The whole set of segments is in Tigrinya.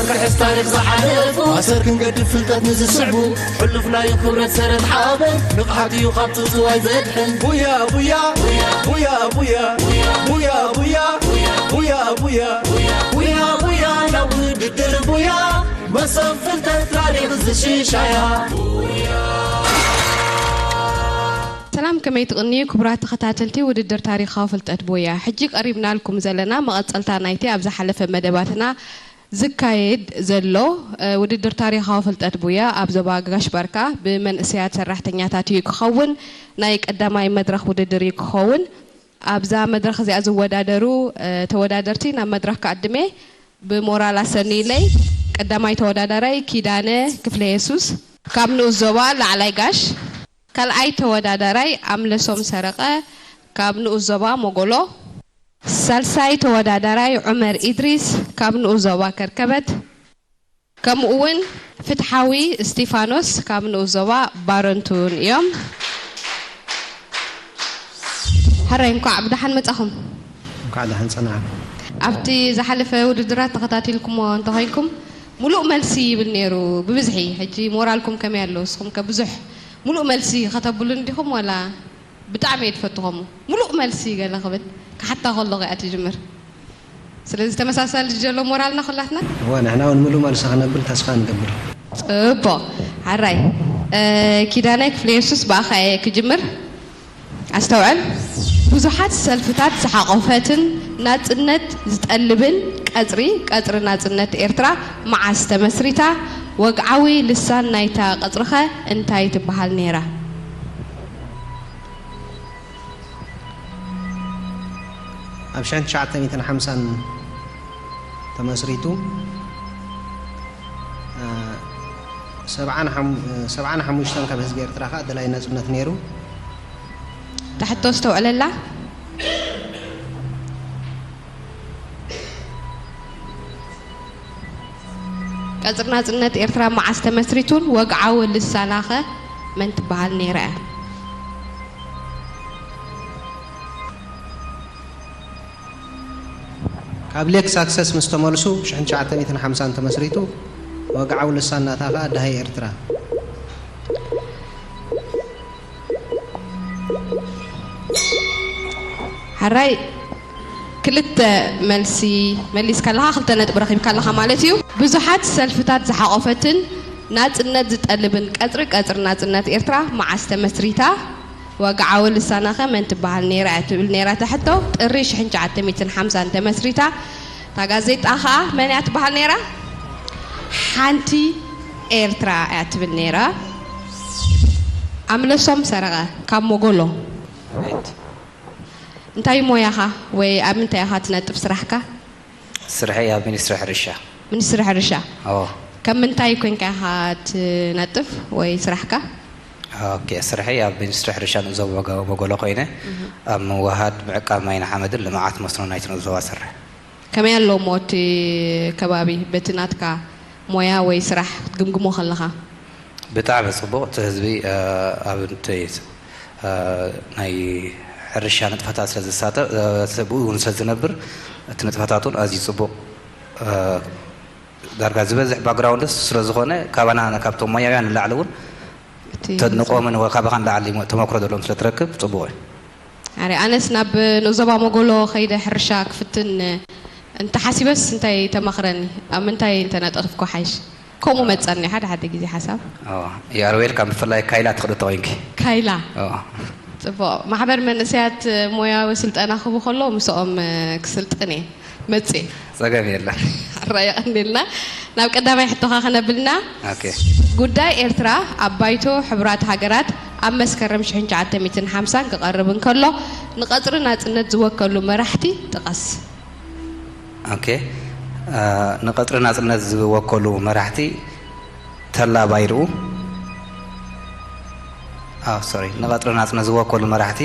ክሕስ ታሪኽ ዝሓለፉ ኣሰር ክንገድፍ ፍልጠት ንዝስዕቡ ሕሉፍ ናዩ ክብረት ሰረት ሓበን ንቕሓት እዩ ካብ ጽውጽዋይ ዘድሕን ቡያ ቡያ ቡያ ቡያ ቡያ ቡያ ቡያ ቡያ ቡያ ቡያ ናብ ውድድር ቡያ መሶብ ፍልጠት ታሪኽ ዝሽሻያ ሰላም ከመይ ትቕንዩ ክቡራት ተኸታተልቲ ውድድር ታሪኻዊ ፍልጠት ቡያ። ሕጂ ቀሪብናልኩም ዘለና መቐጸልታ ናይቲ ኣብ ዝሓለፈ መደባትና ዝካየድ ዘሎ ውድድር ታሪኻዊ ፍልጠት ቡያ ኣብ ዞባ ጋሽ ባርካ ብመንእሰያት ሰራሕተኛታት እዩ ክኸውን። ናይ ቀዳማይ መድረኽ ውድድር እዩ ክኸውን። ኣብዛ መድረኽ እዚኣ ዝወዳደሩ ተወዳደርቲ ናብ መድረኽ ክዕድም እየ። ብሞራል ኣሰንዩለይ። ቀዳማይ ተወዳዳራይ ኪዳነ ክፍለ የሱስ ካብ ንኡስ ዞባ ላዕላይ ጋሽ። ካልኣይ ተወዳዳራይ ኣምለሶም ሰረቐ ካብ ንኡስ ዞባ ሞጎሎ። ሳልሳይ ተወዳዳራይ ዑመር ኢድሪስ ካብ ንኡስ ዞባ ከርከበት፣ ከምኡ እውን ፍትሓዊ እስቲፋኖስ ካብ ንኡስ ዞባ ባረንቱን እዮም። ሕራይ እንኳዕ ብደሓን መጻኹም። እንኳዕ ደሓን ጸናዕኩም። ኣብቲ ዝሓለፈ ውድድራት ተኸታቲልኩሞ እንተኾይንኩም፣ ሙሉእ መልሲ ይብል ነይሩ ብብዝሒ። ሕጂ ሞራልኩም ከመይ ኣሎ? ንስኹም ከ ብዙሕ ሙሉእ መልሲ ከተብሉን ዲኹም ዋላ ብጣዕሚ እየ ዝፈትኾም? ሙሉእ መልሲ ገለ ክብል ክሓታ ከለኹ እያ ትጅምር። ስለዚ ተመሳሳሊ ዘሎ ሞራልና ኩላትና። እወ፣ ንሕና እውን ሙሉእ መልሲ ክነብል ተስፋ ንገብር። ጽቡቕ። ሕራይ። እ፣ ኪዳነ ክፍለ የሱስ ብኣኻ እየ ክጅምር። ኣስተውዕል። ብዙሓት ሰልፍታት ዝሓቖፈትን ናጽነት ዝጠልብን ቀጽሪ፣ ቀጽሪ ናጽነት ኤርትራ መዓስ ተመስሪታ? ወግዓዊ ልሳን ናይታ ቀጽሪኸ እንታይ ትበሃል ነይራ? ኣብ ሽሕን ትሽዓተ ሚእትን ሓምሳን ተመስሪቱ፣ እ፣ ሰብዓን ሓም-፣ እ፣ ሰብዓን ሓሙሽተን ካብ ህዝቢ ኤርትራ ከኣ ደላይ ናጽነት ነይሩ። እታ ሕቶ ኣስተውዕለላ። ቀጽሪ ናጽነት ኤርትራ መዓስ ተመስሪቱን ወግዓዊ ልሳናኸ መን ትበሃል ነይራ እያ? ካብ ሌክ ሳክሰስ ምስ ተመልሱ፣ ሽሕን ትሽዓተ ሚእትን ሓምሳን ተመስሪቱ፣ ወግዓዊ ልሳን ናታ ከኣ ደሃይ ኤርትራ። ሕራይ ክልተ መልሲ መሊስካ ኣለኻ፣ ክልተ ነጥቢ ረኺብካ ኣለኻ ማለት እዩ። ብዙሓት ሰልፍታት ዝሓቖፈትን ናጽነት ዝጠልብን ቀጽሪ፣ ቀጽሪ ናጽነት ኤርትራ መዓስ ተመስሪታ? ወግዓዊ ልሳናኸ መን ትበሃል ነይራ እያ ትብል ነይራ እታ ሕቶ። ጥሪ ሽሕን ትሽዓተ ሚእትን ሓምሳን ተመስሪታ። እታ ጋዜጣ ኸኣ መን እያ ትበሃል ነይራ? ሓንቲ ኤርትራ እያ ትብል ነይራ። ኣምለሶም ሰረቐ ካብ ሞጎሎ። ራይት። እንታይ እዩ ሞያኻ ወይ ኣብ ምንታይ ኢኻ ትነጥፍ ስራሕካ? ስርሐይ ኣብ ሚኒስትሪ ሕርሻ። ሚኒስትሪ ሕርሻ? ኣዎ። ከም ምንታይ ኮንካ ኢኻ ትነጥፍ ወይ ስራሕካ? ኦኬ፣ ስርሐይ ኣብ ሚኒስትሪ ሕርሻ ንኡስ ዞባ መጎ-፣ መጎሎ ኮይነ፣ ኣብ ምውሃድ ምዕቃብ ማይን ሓመድን ልምዓት መስኖ ናይቲ ንኡስ ዞባ እሰርሕ። ከመይ ኣሎ እሞ እቲ ከባቢ በቲ ናትካ ሞያ ወይ ስራሕ ክትግምግሞ ከለኻ? ብጣዕሚ ጽቡቕ። እቲ ህዝቢ፣ እ፣ ኣብ፣ እ፣ ናይ ሕርሻ ንጥፈታት ስለ ዝሳተፍ፣ እ፣ ብኡ እውን ስለ ዝነብር፣ እቲ ንጥፈታት እውን ኣዝዩ ጽቡቕ፣ እ፣ ዳርጋ ዝበዝሕ ባክግራውንድስ ስለ ዝኾነ፣ ካባና፣ ካብቶም ሞያውያን ንላዕሊ እውን እቲ ተድንቆምን ወ-፣ ካባኻ ንላዕሊ ተመክሮ ዘለዎም ስለ ትረክብ ጽቡቕ እዩ። ኣረ፣ ኣነስ ናብ ንኡስ ዞባ መጎሎ ከይደ ሕርሻ ክፍትን እንተሓሲበስ እንታይ ተመኽረኒ? ኣብ ምንታይ እንተነጠፍኩ ሓይሽ? ከምኡ መጸኒ ሓደ ሓደ ግዜ ሓሳብ። ኦ፣ you are welcome። ብፍላይ ካይላ ትኽእሊ ተኾይንኪ። ካይላ? ኦ። ጽቡቕ። ማሕበር መንእሰያት ሞያዊ ስልጠና ክህቡ ከሎ ምስኦም ክስልጥን እየ መጽየ። ጸገም የለን። ኣራ የቐንየልና። ናብ ቀዳማይ ሕቶኻ ከነብልና። ኦኬ። ጉዳይ ኤርትራ ኣብ ባይቶ ሕቡራት ሃገራት ኣብ መስከረም ሽሕን ትሽዓተ ሚእትን ሓምሳን ክቐርብ እንከሎ፣ ንቐጽሪ ናጽነት ዝወከሉ መራሕቲ ጥቐስ። ኦኬ። እ፣ ንቐጽሪ ናጽነት ዝወከሉ መራሕቲ ተላ ባይርኡ። ኣ፣ ሶሪ፣ ንቐጽሪ ናጽነት ዝወከሉ መራሕቲ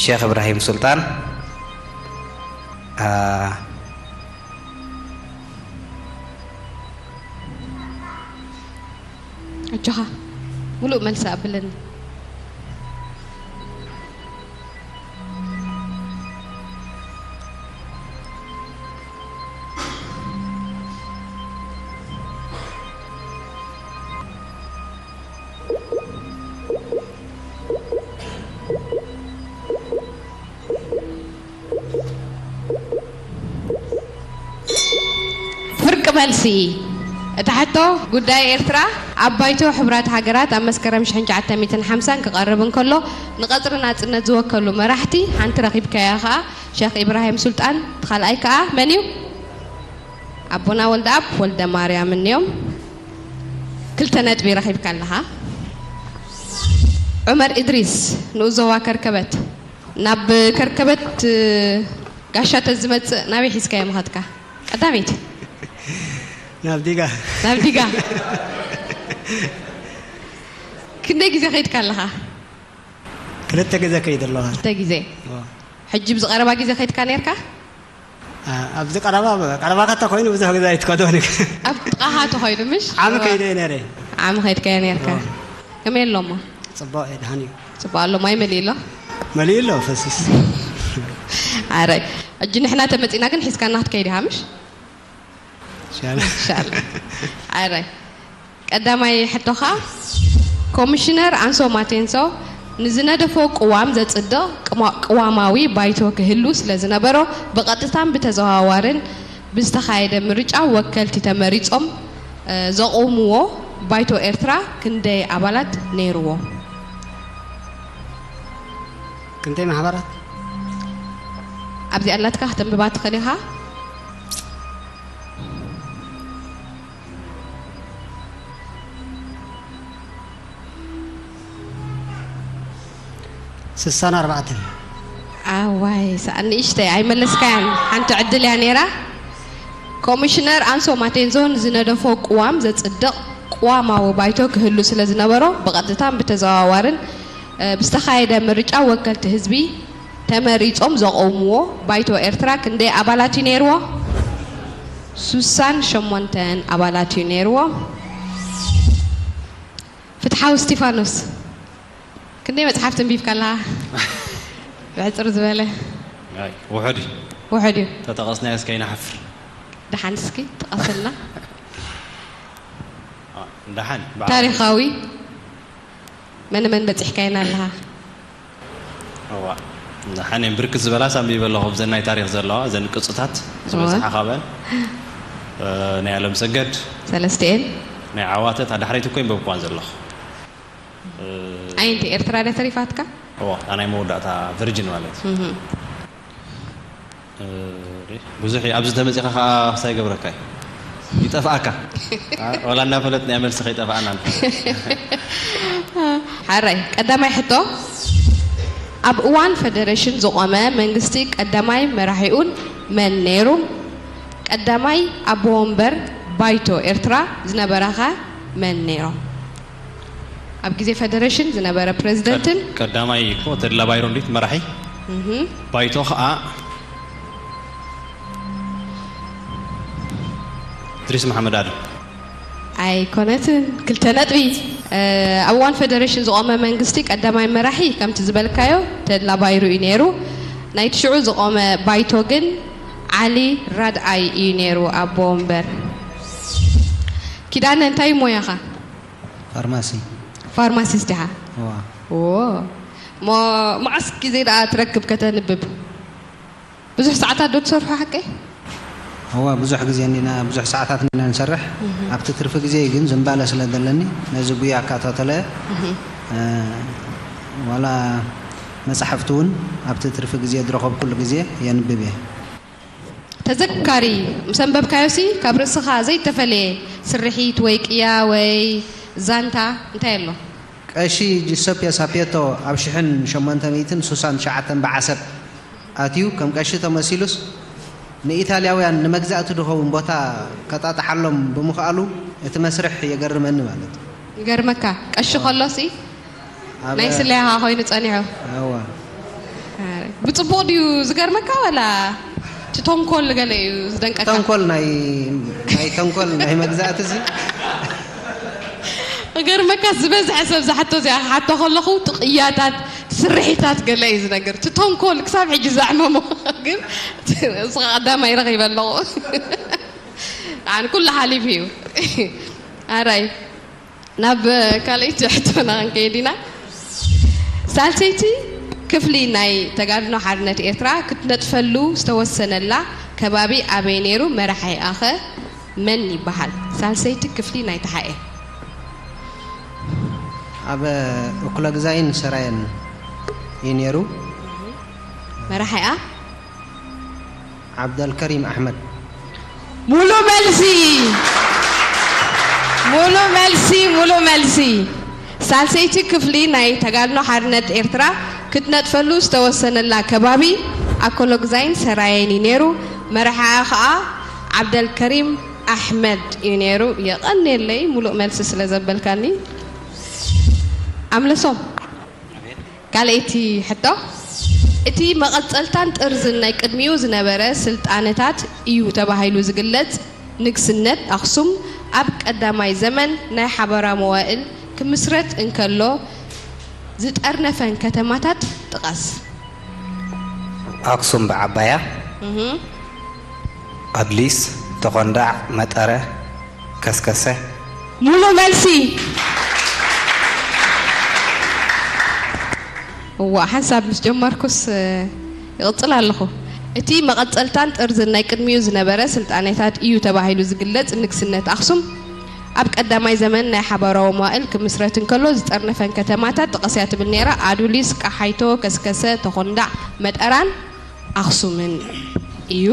ሼኽ እብራሂም ሱልጣን፣ እ፣ ኣጆኻ፣ ምሉእ መልሲ ኣብለኒ። መልሲ። እታ ሕቶ፣ ጉዳይ ኤርትራ ኣብ ባይቶ ሕቡራት ሃገራት ኣብ መስከረም ሽሕን ትሽዓተ ሚእትን ሓምሳን ክቐርብ እንከሎ፣ ንቐጽሪ ናጽነት ዝወከሉ መራሕቲ ሓንቲ ረኺብካያ ኸኣ ሸኽ ኢብራሂም ሱልጣን፣ እቲ ካልኣይ ከኣ መን እዩ? ኣቦና ወልደኣብ ወልደ ማርያም እንዮም። ክልተ ነጥቢ ረኺብካ ኣለኻ። ዑመር ኢድሪስ፣ ንኡስ ዞባ ከርከበት። ናብ ከርከበት ጋሻ ተዝመጽእ ናበይ ሒዝካዮ ምኸድካ? ቀዳመይቲ። ናብ ዲጋ። ናብ ዲጋ። ክንደይ ግዜ ከይድካ ኣለኻ? ክልተ ግዜ ከይደ ኣለኹ። ክልተ ግዜ። እዎ። ሕጂ ኣብዚ ቀረባ ግዜ ከይድካ ነይርካ? ኣ-፣ ኣብዚ ቀረባ፣ ቀረባኻ እንተኾይኑ ብዙሕ ግዜ ኣይትከዶን። ኣብ ጥቓኻ ተኾይኑ ምሽ? ዓሚ ከይደ እየ ነይረ። ዓሚ ከይድካዮ ነይርካ። እዎ። ከመይ ኣሎ እሞ? ጽቡቕ እየ፣ ደሓን እዩ። ጽቡቕ ኣሎ፣ ማይ መሊኡ ኣሎ? መሊኡ ኣሎ፣ ፈሲስ። ኣረ፣ ሕጂ ንሕና ተመጺና ግን ሒዝካና ክትከይድ ኢኻ ምሽ? ኢንሻላህ። ኢንሻላህ። ኣረ፣ ቀዳማይ ሕቶኻ፣ ኮሚሽነር ኣንሶ ማቴንሶ ንዝነደፎ ቅዋም ዘጽድቕ ቅማ-፣ ቅዋማዊ ባይቶ ክህሉ ስለ ዝነበሮ፣ ብቐጥታን ብተዘዋዋርን ብዝተኻየደ ምርጫ ወከልቲ ተመሪጾም፣ እ፣ ዘቑምዎ ባይቶ ኤርትራ ክንደይ ኣባላት ነይርዎ? ክንደይ ማሕበራት? ኣብዚኣ ኣላትካ፣ ከተንብባ ትኽእል ኢኻ። ስሳን ኣርባዕተን። ኣዋይ፣ ሰኣን ንእሽተይ ኣይመለስካያን። ሓንቲ ዕድል እያ ነይራ። ኮሚሽነር ኣንሶ ማቴንዞ ንዝነደፎ ቅዋም ዘጽድቕ ቅዋማዊ ባይቶ ክህሉ ስለ ዝነበሮ፣ ብቐጥታን ብተዘዋዋርን፣ እ፣ ብዝተኻየደ ምርጫ ወከልቲ ህዝቢ ተመሪጾም ዘቐውምዎ ባይቶ ኤርትራ ክንደይ ኣባላት እዩ ነይርዎ? ሱሳን ሸሞንተን ኣባላት እዩ ነይርዎ። ፍትሓዊ እስቲፋኖስ፣ ክንደይ መጽሓፍ ተንቢብካ ኣለኻ? ብሕጽር ዝበለ። ኣይ፣ ውሑድ እዩ። ውሑድ እዩ። ተጠቐስናዮስ ከይንሓፍር። ደሓን እስኪ ጥቐሰልና። ኣ፣ ደሓን፣ ብዓቢ። ታሪኻዊ መን መን በጺሕካየን ኣለኻ? እዋ፣ ደሓን እየን ብርክት ዝበላስ ኣንቢበ ኣለኹ፣ ብዘን ናይ ታሪኽ ዘለዋ፣ እዘን ቅጹታት እወ። ዝበዝሓ ካብአን። እ፣ ናይ ኣለምሰገድ። ሰለስቲኤን። ናይ ዓዋተ፣ እታ ዳሕረይቲ እኮ ይንበብኳን ዘለኹ። እ፣ ኣየንቲ ኤርትራ ድያ ተሪፋትካ? እዋ፣ እታ ናይ መወዳእታ ቨርጅን ማለት እዩ። እህ። እ፣ ብዙሕ እዩ። ኣብዚ ተመጺኻ ኸዓ ክሳይ ገብረካ እዩ። ይጠፍኣካ። ኣ፣ ዋላ እናፈለጥናዮ መልሲ ከይጠፍኣና ንፈ-። ሓራይ፣ ቀዳማይ ሕቶ፣ ኣብ እዋን ፈደረሽን ዝቖመ መንግስቲ ቀዳማይ መራሒኡን መን ነይሩ? ቀዳማይ ኣቦ ወንበር ባይቶ ኤርትራ ዝነበረኸ መን ነይሮም? ኣብ ግዜ ፈደረሽን ዝነበረ ፕረዚደንትን ቀድ-፣ ቀዳማይ እኮ ተድላ ባይሮ እንዴት መራሒ? እህ። ባይቶ ኸዓ ድሪስ መሓመድ ኣደም። ኣይኮነትን፣ ክልተ ነጥቢ። እ፣ ኣብ እዋን ፈደረሽን ዝቖመ መንግስቲ ቀዳማይ መራሒ ከምቲ ዝበልካዮ ተድላ ባይሩ እዩ ነይሩ። ናይቲ ሽዑ ዝቖመ ባይቶ ግን ዓሊ ራድኣይ እዩ ነይሩ ኣቦ ወንበር። ኪዳነ፣ እንታይ እዩ ሞያኻ? ፋርማሲ። ፋርማሲስት ኢኻ? እዋ። ዎ። እሞ መዓስ ግዜ ደኣ ትረክብ ከተንብብ? ብዙሕ ሰዓታት ዶ ትሰርሑ ሓቀይ? እዋ፣ ብዙሕ ግዜ እንዲና፣ ብዙሕ ሰዓታት እንዲና ንሰርሕ። እህ። ኣብቲ ትርፊ ግዜ ግን ዝንባለ ስለ ዘለኒ ነዚ ጉያ ኣካታተለ፣ እህ። እ፣ ዋላ መጻሕፍቲ እውን ኣብቲ ትርፊ ግዜ ዝረኸብኩሉ ግዜ የንብብ እየ። ተዘካሪ፣ ምስ ኣንበብካዮሲ ካብ ርእስኻ ዘይተፈለየ ስርሒት ወይ ቅያ ወይ ዛንታ እንታይ ኣሎ? ቀሺ ጁሰፔ ሳፔቶ ኣብ ሽሕን ሸሞንተ ሚእትን ሱሳን ትሽዓተን ብዓሰብ ኣትዩ፣ ከም ቀሺ ተመሲሉስ ንኢታልያውያን ንመግዛእቲ ዝኸውን ቦታ ከጣጥሓሎም ብምኽኣሉ እቲ መስርሕ የገርመኒ ማለት እዩ። ይገርመካ፣ ቀሺ ከሎሲ ኣብ ናይ ስለያ ኸዓ ኮይኑ ጸኒሑ። እዋ። ብጽቡቕ ድዩ ዝገርመካ፣ ወላ እቲ ተንኮል ገለ እዩ ዝደንቀካ? ተንኮል ናይ፣ ናይ ተንኮል ናይ መግዛእቲ እዚ። ክገርመካ፣ ዝበዝሐ ሰብ ዝሓቶ እዚኣ ክሓቶ ከለኹ፣ እቲ ቅያታት፣ ስርሒታት ገለ እዩ ዝነግር። እቲ ተንኮል ክሳብ ሕጂ ዘዕመሞ። ግን እስኻ ቀዳማይ ረኺበ ኣለኹ። ኣነ ኩሉ ሓሊፉ እዩ። ኣራይ። ናብ ካልኣይቲ ሕቶና ክንከይድ ኢና። ሳልሰይቲ ክፍሊ ናይ ተጋድሎ ሓርነት ኤርትራ ክትነጥፈሉ ዝተወሰነላ ከባቢ ኣበይ ነይሩ? መራሒኣኸ መን ይበሃል? ሳልሰይቲ ክፍሊ ናይ ተሓኤ። ኣብ እኩለግዛይን ሰራየን እዩ ነይሩ። መራሒኣ ዓብደልከሪም ኣሕመድ። ሙሉእ መልሲ፣ ሙሉእ መልሲ፣ ሙሉእ መልሲ። ሳልሰይቲ ክፍሊ ናይ ተጋድሎ ሓርነት ኤርትራ ክትነጥፈሉ ዝተወሰነላ ከባቢ ኣኮሎግዛይን ሰራየን እዩ ነይሩ። መራሒኣ ኸኣ ዓብደልከሪም ኣሕመድ እዩ ነይሩ። የቐንየለይ ሙሉእ መልሲ ስለ ዘበልካኒ። ኣምለሶም። ካልኣይቲ ሕቶ፣ እቲ መቐጸልታን ጥርዝን ናይ ቅድሚኡ ዝነበረ ስልጣነታት እዩ ተባሂሉ ዝግለጽ ንግስነት ኣኽሱም ኣብ ቀዳማይ ዘመን ናይ ሓበራ መዋእል ክምስረት እንከሎ ዝጠርነፈን ከተማታት ጥቐስ። ኣክሱም ብዓባያ፣ እህ፣ ኣድሊስ፣ ተኾንዳዕ፣ መጠረ፣ ከስከሰ። ሙሉእ መልሲ። እዋ ሓንሳብ ምስ ጀመርኩስ ይቕጽል ኣለኹ። እቲ መቐጸልታን ጥርዝን ናይ ቅድሚኡ ዝነበረ ስልጣኔታት እዩ ተባሂሉ ዝግለጽ ንግስነት ኣኽሱም ኣብ ቀዳማይ ዘመን ናይ ሓባራዊ መዋእል ክምስረት እንከሎ ዝጠርነፈን ከተማታት ጥቐስያ ትብል ነይራ። ኣዱሊስ፣ ቃሓይቶ፣ ከስከሰ፣ ተኾንዳዕ፣ መጠራን ኣኽሱምን እዩ።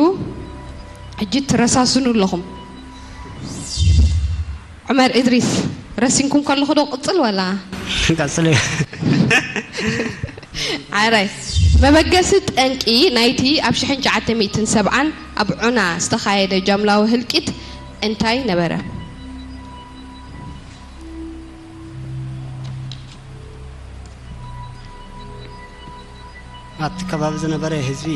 ሕጂ ትረሳስኑ ኣለኹም። ዑመር እድሪስ፣ ረሲንኩም ከለኹ ዶ ቅጽል ዋላ? ቀጽል እዩ። ዓራይ፣ መበገሲ ጠንቂ ናይቲ ኣብ ሽሕን ትሽዓተ ሚእትን ሰብዓን ኣብ ዑና ዝተኻየደ ጃምላዊ ህልቂት እንታይ ነበረ? ኣብቲ ከባቢ ዝነበረ ህዝቢ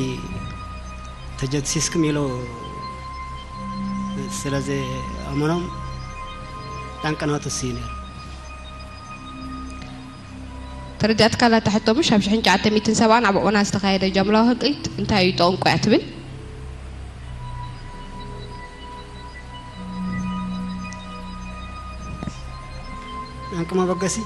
ተጀድሲስኩም ኢሉ ስለ ዝኣመኖም ጠንቂ ናቱ እሱ እዩ ነይሩ። ተረዲኣትካላ እታ ሕቶ ምሽ? ኣብ ሽሕን ትሽዓተ ሚእትን ሰብዓን ኣብ ዑና ዝተኻየደ ጃምላዊ ህልቂት እንታይ እዩ ጠንቁ እያ ትብል? ጠንቂ መበገሲ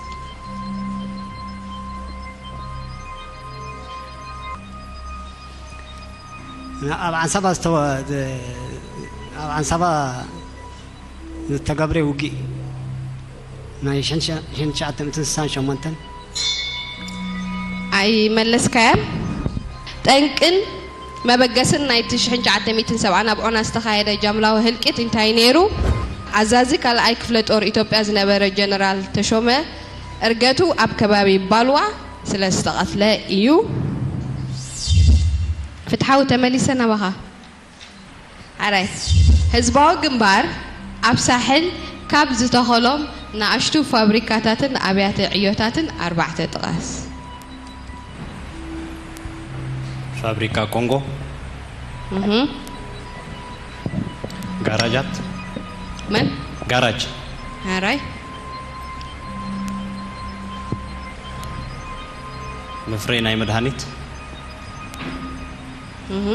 ኣብ ዓንሳባ ዝተወ- ዝ- ኣብ ዓንሳባ ዝተገብረ ውግእ ናይ ሽሕን ትሽዓተ ሚእትን ስሳን ሸሞንተን ኣይመለስካያን። ጠንቅን መበገስን ናይቲ ሽሕን ትሽዓተ ሚእትን ሰብዓን ኣብ ዑና ዝተኻየደ ጃምላዊ ህልቂት እንታይ ነይሩ? ኣዛዚ ካልኣይ ክፍለ ጦር ኢትዮጵያ ዝነበረ ጀነራል ተሾመ እርገቱ ኣብ ከባቢ ባልዋ ስለ ዝተቐትለ እዩ። ፍትሓዊ፣ ተመሊሰ ናባኻ። ኣራይ፣ ህዝባዊ ግንባር ኣብ ሳሕል ካብ ዝተኸሎም ንኣሽቱ ፋብሪካታትን ኣብያተ ዕዮታትን ኣርባዕተ ጥቐስ። ፋብሪካ ኮንጎ፣ እህ፣ ጋራጃት፣ መን? ጋራጅ፣ ኣራይ፣ መፍረይ ናይ መድሃኒት፣ እህ፣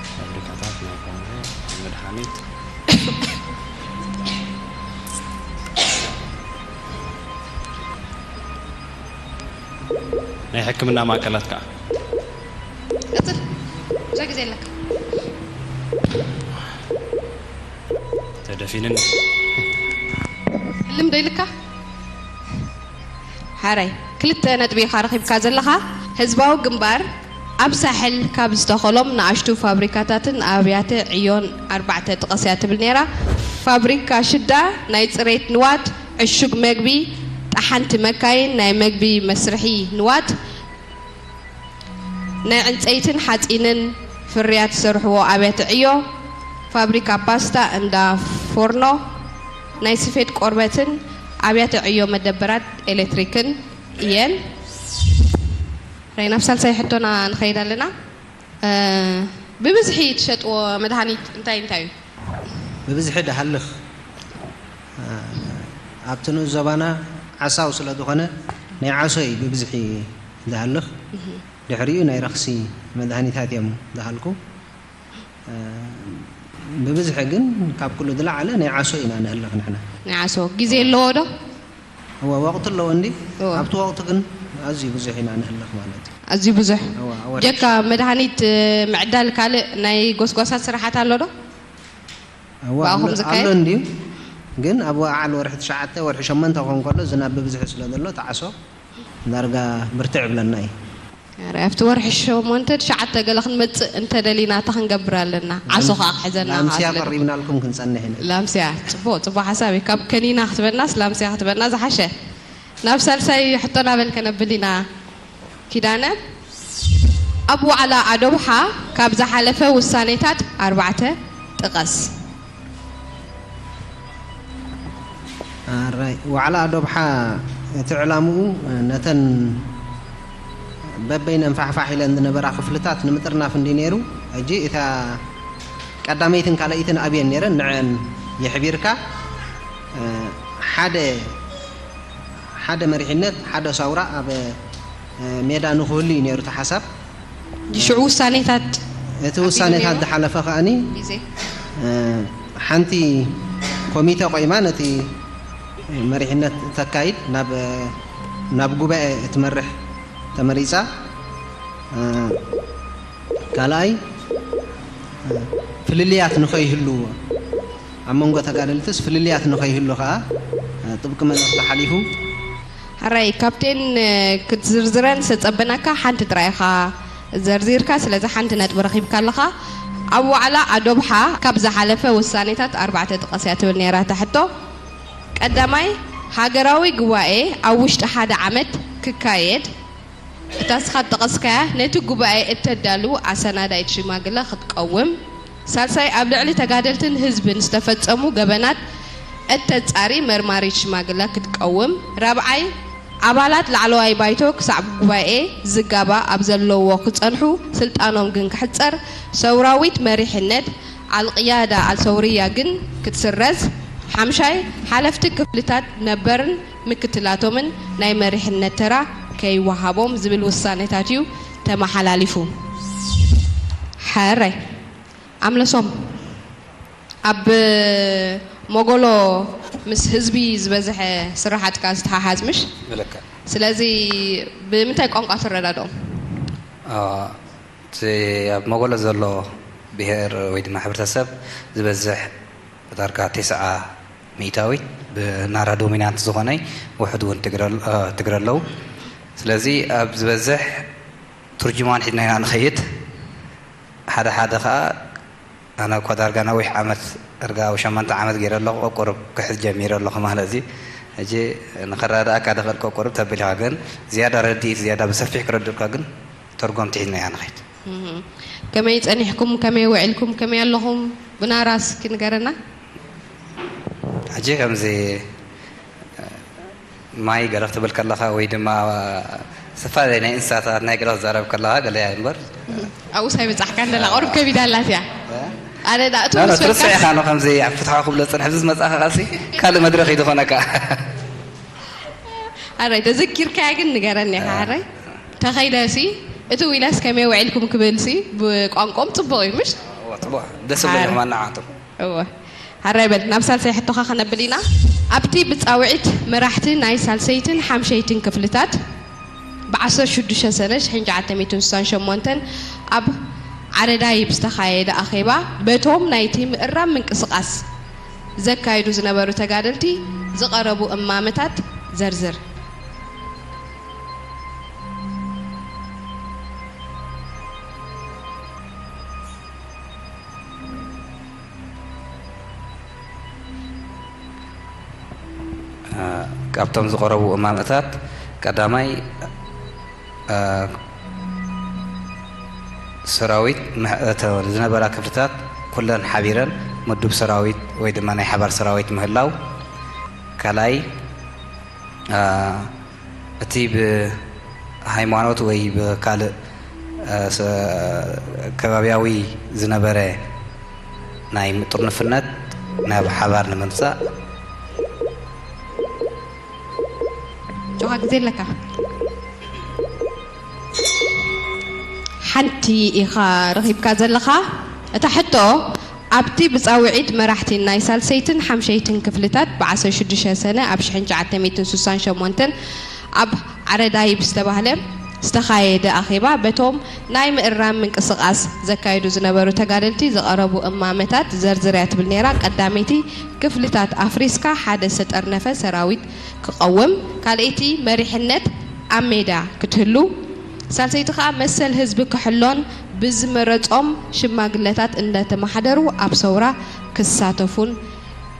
ፋብሪካታት ናይ ኮንጎ፣ ናይ መድሃኒት፣ ናይ ሕክምና ማእከላት ከዓ ቀጽል። ብዙሕ ግዜ ኣለካ። ተደፊንን ህልም ዶ ኢልካ? ሓራይ፣ ክልተ ነጥቢ ኢኻ ረኺብካ ዘለኻ። ህዝባዊ ግንባር ኣብ ሳሕል ካብ ዝተኸሎም ንኣሽቱ ፋብሪካታትን ኣብያተ ዕዮን ኣርባዕተ ጥቐስ እያ ትብል ነይራ። ፋብሪካ ሽዳ ናይ ጽሬት ንዋት፣ ዕሹግ መግቢ፣ ጠሓንቲ መካይን፣ ናይ መግቢ መስርሒ ንዋት፣ ናይ ዕንጸይትን ሓጺንን ፍርያት ዝሰርሕዎ ኣብያተ ዕዮ፣ ፋብሪካ ፓስታ፣ እንዳ ፎርኖ፣ ናይ ስፌት ቆርበትን ኣብያተ ዕዮ መደበራት ኤሌክትሪክን እየን። ራይ ናብ ሳልሳይ ሕቶና ንኸይድ ኣለና። እ፣ ብብዝሒ ትሸጥዎ መድሃኒት እንታይ እንታይ እዩ? ብብዝሒ ድሃልኽ ኣብቲ ንኡስ ዞባና ዓሳው ስለ ዝኾነ ናይ ዓሶ እዩ ብብዝሒ ድሃልኽ። ድሕሪኡ ናይ ረኽሲ መድሃኒታት እዮም ድሃልኩ። ብብዝሒ ግን ካብ ኩሉ ዝለዓለ ናይ ዓሶ ኢና ንህልኽ ንሕና። ናይ ዓሶ ግዜ ኣለዎ ዶ? እወ፣ ወቕቲ ኣለዎ እንዲ። እወ። ኣብቲ ወቕቲ ግን ኣዝዩ ብዙሕ ኢና ንህለኽ ማለት እዩ። ኣዝዩ ብዙሕ። እወ፣ ወርሒ ጀካ መድሃኒት፣ እ፣ ምዕዳል ካልእ ናይ ጎስጓሳት ስራሓት ኣሎ ዶ? እወ፣ ብኣኹም ኣሎ- ዝካየድ? ኣሎ እንድዩ። ግን ኣብ ወዓል ወርሒ ትሽዓተ፣ ወርሒ ሸሞንተ ክኾን ከሎ ዝናብ ብብዝሒ ስለ ዘሎ፣ ጣዕሶ ዳርጋ ብርትዕ ይብለና እዩ። ኧረ፣ ኣብቲ ወርሒ ሸሞንተ ትሽዓተ ገለ ክንመጽእ እንተደሊና፣ እንታይ ክንገብር ኣለና? ዓሶ ኸኣ ክሕዘና ኸኣ ላምስያ ስለ ቀሪብናልኩም ክንጸንሕ ኢና። ላምስያ፣ ጽቡቕ፣ ጽቡቕ ሓሳብ እዩ። ካብ ከኒና ክትበናስ ላምስያ ክትበና ዝሓሸ። ናብ ሳልሳይ ሕቶና በል ከነብል ኢና። ኪዳነ፣ ኣብ ዋዕላ ኣዶብሓ ካብ ዝሓለፈ ውሳኔታት ኣርባዕተ ጥቐስ። ኣራይ፣ ዋዕላ ኣዶብሓ እቲ ዕላምኡ ነተን በበይነን ፋሕፋሕ ኢለን ዝነበራ ክፍልታት ንምጥርናፍ እንዲ ነይሩ። ሕጂ እታ ቀዳመይትን ካልኣይትን ኣብየን ነይረን፣ ንዐን የሕቢርካ፣ እ፣ ሓደ ሓደ መሪሕነት፣ ሓደ ሳውራ ኣብ፣ እ፣ ሜዳ ንክህሉ እዩ ነይሩ እቲ ሓሳብ። ሽዑ ውሳኔታት እቲ ውሳኔታት ነይሩ? ዝሓለፈ ከኣኒ፣ ግዜ። እ፣ ሓንቲ ኮሚተ ቆይማ ነቲ መሪሕነት ተካይድ፣ ናብ፣ ናብ ጉባኤ እትመርሕ ተመሪጻ። እ፣ ካልኣይ፣ እ፣ ፍልልያት ንኸይህሉ፣ ኣብ መንጎ ተጋደልትስ ፍልልያት ንኸይህሉ ከኣ፣ እ፣ ጥብቂ መልእኽቲ ሓሊፉ። ሕራይ ካፕቴን፣ እ፣ ክትዝርዝረን ዝተጸበናካ ሓንቲ ጥራይ ኢኻ ዘርዚርካ፣ ስለዚ ሓንቲ ነጥቢ ረኺብካ ኣለኻ። ኣብ ዋዕላ ኣዶብሓ ካብ ዝሓለፈ ውሳኔታት ኣርባዕተ ጥቐስ እያ ትብል ነይራ እታ ሕቶ። ቀዳማይ፣ ሃገራዊ ጉባኤ ኣብ ውሽጢ ሓደ ዓመት ክካየድ። እታ እስኻ ዝጠቐስካያ ነቲ ጉባኤ እተዳሉ ኣሰናዳኢት ሽማግለ ክትቀውም። ሳልሳይ፣ ኣብ ልዕሊ ተጋደልትን ህዝብን ዝተፈጸሙ ገበናት እተጻሪ መርማሪት ሽማግለ ክትቀውም። ራብዓይ፣ ኣባላት ላዕለዋይ ባይቶ ክሳዕ ጉባኤ ዝጋባእ ኣብ ዘለዎ ክጸንሑ፣ ስልጣኖም ግን ክሕጸር፣ ሰውራዊት መሪሕነት፣ ኣልቅያዳ ኣልሰውርያ፣ ግን ክትስረዝ። ሓምሻይ፣ ሓለፍቲ ክፍልታት ነበርን ምክትላቶምን ናይ መሪሕነት ተራ ከይወሃቦም ዝብል ውሳኔታት እዩ ተመሓላሊፉ። ሕራይ ኣምለሶም፣ ኣብ ሞጎሎ ምስ ህዝቢ ዝበዝሐ ስራሓትካ ዝተሓሓዝ ምሽ? ብልክዕ። ስለዚ ብምንታይ ቋንቋ ትረዳድኦም? አ፣ እቲ ኣብ መጎሎ ዘሎ ብሄር ወይ ድማ ሕብረተሰብ ዝበዝሕ ዳርጋ ተስዓ ሚእታዊት ብናራ ዶሚናንት ዝኾነይ ውሑድ እውን ትግረ አ፣ ትግረ ኣለዉ። ስለዚ ኣብ ዝበዝሕ ትርጅማን ሒዝና ኢና ንኸይድ። ሓደ ሓደ ኸኣ ኣነ እኳ ዳርጋ ነዊሕ ዓመት፣ ዳርጋ ኣብ ሸሞንተ ዓመት ገይረ ኣለኹ፣ ቆቁርብ ክሕዝ ጀሚረ ኣለኹ ማለት እዩ። ሕጂ ንኽረዳእካ ድኽእል ቆቁርብ ተቢልካ፣ ግን ዝያዳ ረድኢት፣ ዝያዳ ብሰፊሕ ክረድእካ ግን ተርጎምቲ ሒዝና ኢና ንኸይድ። ከመይ ጸኒሕኩም፣ ከመይ ውዒልኩም፣ ከመይ ኣለኹም? ብናራ እስኪ ንገረና። ሕጂ ከምዚ ማይ ገለ ክትብል ከለኻ ወይ ድማ ዝተፈላለየ ናይ እንስሳታት ናይ ገለ ክትዛረብ ከለኻ ገለ እያ እምበር። ኣብኡስ ኣይበጻሕካን ደላ፣ ቁሩብ ከቢዳ ኣላት እያ። ኣነ ዳ እቱ ኖ፣ ኖ፣ ምስ ትርስዕ በልካስ ኢኻ ኖ፣ ከምዚ ኣብ ፍትሓዊ ክብሎ ዝጸንሕ፣ እዚ ዝመጻኻ ቃልሲ ካልእ መድረኽ እዩ ዝኾነካ። ኣረ ተዘኪርካያ ግን ንገረኒ ኢኻ። ኣረ ተኸይደሲ እቲ ዊላስ ከመይ ውዒልኩም ክብልሲ ብቋንቋኦም ጽቡቕ እዩ ምሽ? እዋ፣ ጽቡቕ። ደስ ይብለኒ ኣረ። ከማን ንዓቶም። እወ። ኣረ በል ናብ ሳልሳይ ሕቶኻ ከነብል ኢና። ኣብቲ ብጻውዒት መራሕቲ ናይ ሳልሰይትን ሓምሸይትን ክፍልታት ብ ዓሰርተ ሽዱሽተ ሰነ ሽሕን ትሽዓተ ሚእትን ስሳን ሸሞንተን ኣብ ዓረዳይ ብዝተኻየደ ኣኼባ በቶም ናይቲ ምእራም ምንቅስቓስ ዘካይዱ ዝነበሩ ተጋደልቲ ዝቐረቡ እማመታት ዘርዝር። አ፣ ካብቶም ዝቐረቡ እማመታት ቀዳማይ፣ አ፣ ሰራዊት መሕ-፣ እተ-፣ ዝነበራ ክፍልታት ኩለን ሓቢረን ምዱብ ሰራዊት ወይ ድማ ናይ ሓባር ሰራዊት ምህላው፣ ካልኣይ፣ አ፣ እቲ ብሃይማኖት ወይ ብካልእ፣ አ፣ ሰ-፣ ከባብያዊ ዝነበረ ናይ ጥርንፍነት ናብ ሓባር ንምምጻእ። ጆኻ ግዜ ኣለካ። ሓንቲ ኢኻ ረኺብካ ዘለኻ። እታ ሕቶ ኣብቲ ብጻውዒት መራሕቲ ናይ ሳልሰይትን ሓምሸይትን ክፍልታት ብ ዓሰርተ ሽዱሽተ ሰነ ኣብ ሽሕን ትሽዓተ ሚእትን ስሳን ሸሞንተን ኣብ ዓረዳይብ ዝተባህለ ዝተኻየደ ኣኼባ፣ በቶም ናይ ምእራም ምንቅስቓስ ዘካይዱ ዝነበሩ ተጋደልቲ ዝቐረቡ እማመታት ዘርዝር እያ ትብል ነይራ። ቀዳመይቲ ክፍልታት ኣፍሪስካ ሓደ ዝተጠርነፈ ሰራዊት ክቐውም፣ ካልኣይቲ መሪሕነት ኣብ ሜዳ ክትህሉ፣ ሳልሰይቲ ከኣ መሰል ህዝቢ ክሕሎን ብዝመረጾም ሽማግለታት እንዳተማሓደሩ ኣብ ሰውራ ክሳተፉን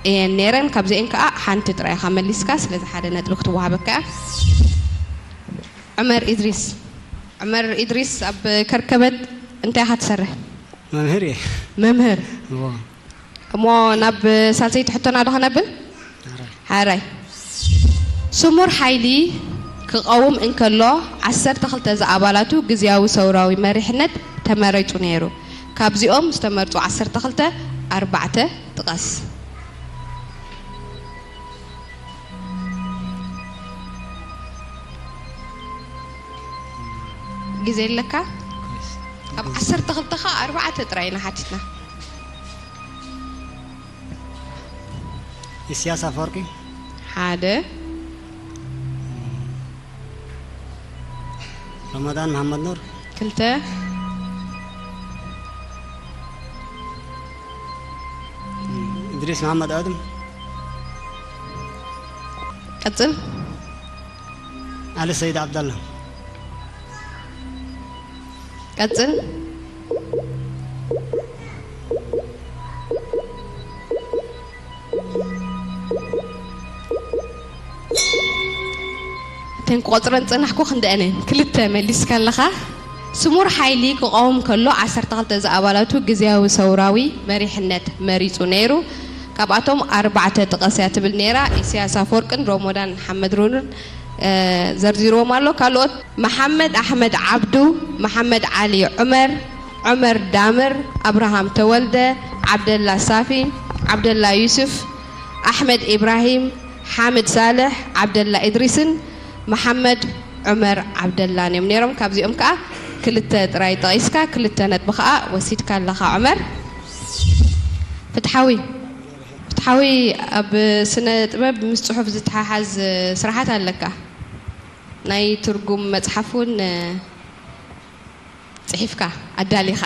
እየን ነይረን። ካብዚአን ከኣ ሓንቲ ጥራይ ኢኻ መሊስካ፣ ስለዚ ሓደ ነጥቢ ክትወሃበካ እያ። ዑመር ኢድሪስ። ዑመር ኢድሪስ፣ ኣብ ከርከበት እንታይ ኢኻ ትሰርሕ? መምህር እየ። መምህር። እዎ። እሞ ናብ ሳልሰይቲ ሕቶና ዶ ከነብል? ኣረ። ሓራይ። ስሙር ሓይሊ ክቐውም እንከሎ፣ ዓሰርተ ክልተ ዝኣባላቱ ግዝያዊ ሰውራዊ መሪሕነት ተመሪጹ ነይሩ። ካብዚኦም ዝተመርጹ ዓሰርተ ክልተ ኣርባዕተ ጥቀስ። ግዜ ኣለካ? ካብ ዓሰርተ ክልተ ኸኣ ኣርባዕተ ጥራይ ኢና ሓቲትና። ኢሳያስ ኣፈወርቂ። ሓደ። ረመዳን መሓመድ ኑር። ክልተ። እድሪስ መሓመድ ኣድም። ቀጽል። ዓሊ ሰይድ ዓብደላ። ቀጽል። እተን ክቆጽረን ዝጸናሕኩ ክንደአን እየን? ክልተ መሊስካ ኣለኻ። ስሙር ሓይሊ ክቐውም ከሎ ዓሰርተ ክልተ ዝኣባላቱ ግዝያዊ ሰውራዊ መሪሕነት መሪጹ ነይሩ። ካብኣቶም ኣርባዕተ ጥቀስ እያ ትብል ነይራ። ኢሳያስ ኣፈወርቅን ሮሞዳን ሓመድ ሩርን፣ እ፣ ዘርዚርዎም ኣሎ። ካልኦት መሓመድ ኣሕመድ ዓብዱ፣ መሓመድ ዓሊ ዑመር፣ ዑመር ዳምር፣ ኣብርሃም ተወልደ፣ ዓብደላ ሳፊ፣ ዓብደላ ዩስፍ፣ ኣሕመድ ኢብራሂም፣ ሓምድ ሳልሕ፣ ዓብደላ ኢድሪስን መሓመድ ዑመር ዓብደላን እዮም ነይሮም። ካብዚኦም ከኣ ክልተ ጥራይ ጠቒስካ፣ ክልተ ነጥቢ ከኣ ወሲድካ ኣለኻ ዑመር። ፍትሓዊ፣ ፍትሓዊ፣ ኣብ ስነ ጥበብ ምስ ጽሑፍ ዝተሓሓዝ ስራሓት ኣለካ። ናይ ትርጉም መጽሓፍ እውን ጽሒፍካ ኣዳሊኻ።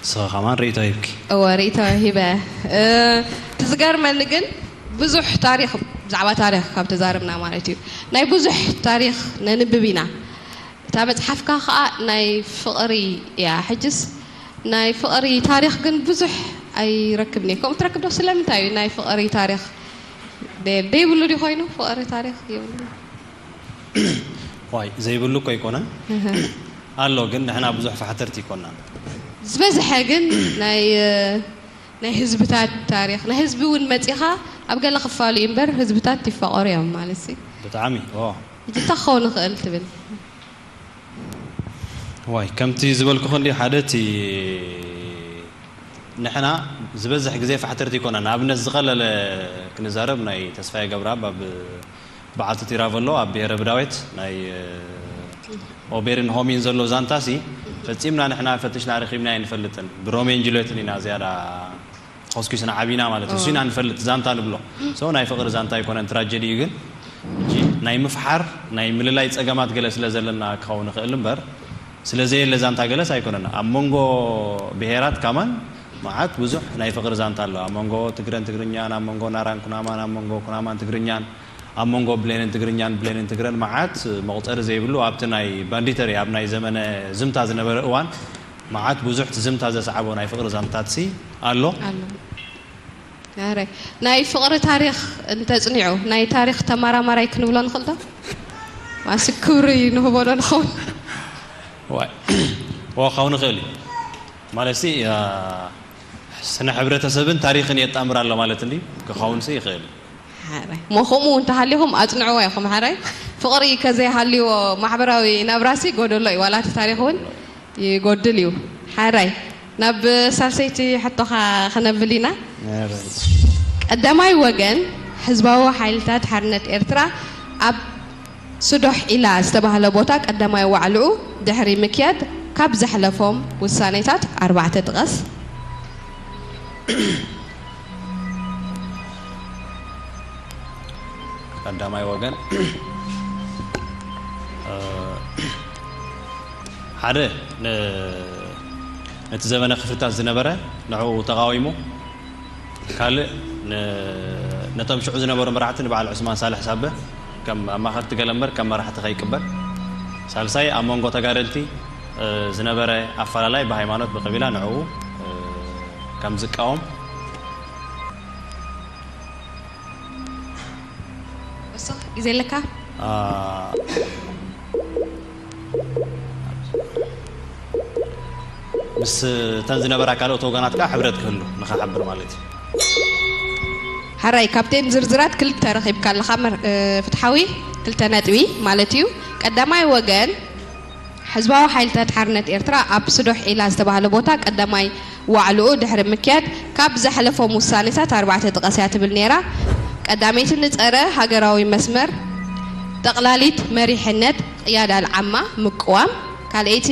ንስኻ ከማን ርእይቶ ሂብኪ። እወ፣ ርእይቶ ሂበ። እ፣ እቲ ዝገርመኒ ግን ብዙሕ ታሪኽ፣ ብዛዕባ ታሪኽ ካብ ተዛረብና ማለት እዩ፣ ናይ ብዙሕ ታሪኽ ነንብብ ኢና። እታ መጽሓፍካ ኸኣ ናይ ፍቕሪ እያ። ሕጅስ ናይ ፍቕሪ ታሪኽ ግን ብዙሕ ኣይረክብን እየ። ከምኡ ትረክብ ዶ? ስለምንታይ እዩ ናይ ፍቕሪ ታሪኽ ደይ-፣ ደይብሉ ድዩ ኮይኑ? ፍቕሪ ታሪኽ የብሉን። ዋይ፣ ዘይብሉ እኮ ኣይኮነን። እህ። ኣሎ፣ ግን ንሕና ብዙሕ ፋሕተርቲ ኣይኮናን። ዝበዝሐ ግን ናይ፣ ናይ ህዝብታት ታሪኽ፣ ናይ ህዝቢ እውን መጺኻ ኣብ ገለ ክፋሉ እዩ እምበር፣ ህዝብታት ይፋቐሩ እዮም ማለት ሲ። ብጣዕሚ፣ ኦ። ሕጂ እንታይ ክኸውን ይኽእል ትብል? ዋይ፣ ከምቲ ዝበልኩ ክንዲ ሓደ እቲ ንሕና ዝበዝሕ ግዜ ፋሕተርቲ ኣይኮናን። ንኣብነት ዝቐለለ ክንዛረብ ናይ ተስፋዬ ገብረኣብ ኣብ በዓልቲ ቲራቨሎ ኣብ ብሄረ ብዳዌት ናይ፣ እ፣ ኦቤርን ሆሚን ዘሎ ዛንታሲ ፈጺምና ንሕና ፈቲሽና ረኺብና ኣይንፈልጥን። ብሮሜን ጁልየትን ኢና ዝያዳ ኮስኪስና ዓቢና ማለት እዩ። እሱ ኢና ንፈልጥ ዛንታ ንብሎ። ሶ ናይ ፍቕሪ ዛንታ ኣይኮነን፣ ትራጀዲ እዩ። ግን ሕጂ ናይ ምፍሓር ናይ ምልላይ ጸገማት ገለ ስለ ዘለና ክኸውን ይኽእል እምበር ስለ ዘየለ ዛንታ ገለስ ኣይኮነን። ኣብ መንጎ ብሄራት ከማን መዓት ብዙሕ ናይ ፍቕሪ ዛንታ ኣሎ። ኣብ መንጎ ትግረን ትግርኛን፣ ኣብ መንጎ ናራን ኩናማን፣ ኣብ መንጎ ኩናማን ትግርኛን፣ ኣብ መንጎ ብሌንን ትግርኛን ብሌንን ትግረን መዓት መቑጸሪ ዘይብሉ ኣብቲ ናይ ባንዲተሪ ኣብ ናይ ዘመነ ዝምታ ዝነበረ እዋን መዓት ብዙሕ ትዝምታ ዘስዓቦ ናይ ፍቕሪ ዛንታትሲ ኣሎ። ኣሎ። ኣረ፣ ናይ ፍቕሪ ታሪኽ እንተጽኒዑ፣ ናይ ታሪኽ ተመራማራይ ክንብሎ ንኽእል ዶ? ዋሲ ክብሪ ንህቦ ዶ ንኸውን? ዋይ፣ ዋ፣ ክኸውን ይኽእል እዩ። ማለትሲ፣ ያ፣ ስነ ሕብረተሰብን ታሪኽን የጣምር ኣሎ ማለት እንዲ ክኸውንሲ ይኽእል እዩ። ሓራይ። እሞ ከምኡ እውን እንተሃሊኹም ኣጽንዕዋ ኢኹም። ሓራይ። ፍቕሪ ከዘይሃልይዎ ማሕበራዊ ናብራሲ ጎደሎ እዩ። ዋላ እቲ ታሪኽ እውን ይጎድል እዩ። ሓራይ። ናብ ሳልሰይቲ ሕቶኻ ክነብል ኢና። ሓራይ። ቀዳማይ ወገን ህዝባዊ ሓይልታት ሓርነት ኤርትራ ኣብ ስዶሕ ዒላ ዝተባህለ ቦታ ቀዳማይ ዋዕልኡ ድሕሪ ምክያድ ካብ ዘሕለፎም ውሳኔታት ኣርባዕተ ጥቀስ። ቀዳማይ ወገን፣ እ፣ ሓደ ን-፣ ነቲ ዘበነ ክፍታት ዝነበረ ንዕኡ ተቓዊሙ፣ ካልእ ን-፣ ነቶም ሽዑ ዝነበሩ መራሕቲ ንበዓል ዑስማን ሳልሕ ሳበ ከም ኣማኸርቲ ገለ እምበር ከም መራሕቲ ከይቅበል፣ ሳልሳይ ኣብ መንጎ ተጋደልቲ፣ እ፣ ዝነበረ ኣፈላላይ ብሃይማኖት ብቀቢላ ንዕኡ፣ እ፣ ከም ዝቃወም። ወሰኽ ግዜ ኣለካ። ኣ፣ ምስ እተን ዝነበራ ካልኦት ወገናት ከኣ ሕብረት ክህሉ ንኸሓብር ማለት እዩ። ሓራይ ካብተን ዝርዝራት ክልተ ረኺብካ ኣለኻ። መር-፣ እ፣ ፍትሓዊ ክልተ ነጥቢ ማለት እዩ። ቀዳማይ ወገን፣ ህዝባዊ ሓይልታት ሓርነት ኤርትራ ኣብ ስዶሕ ዒላ ዝተባህለ ቦታ ቀዳማይ ዋዕልኡ ድሕሪ ምክያድ፣ ካብ ዘሕለፎም ውሳኔታት ኣርባዕተ ጥቀስያ ትብል ነይራ። ቀዳመይቲ ንጸረ ሃገራዊ መስመር ጠቕላሊት መሪሕነት ቅያድ ኣልዓማ ምቅዋም፣ ካልኣይቲ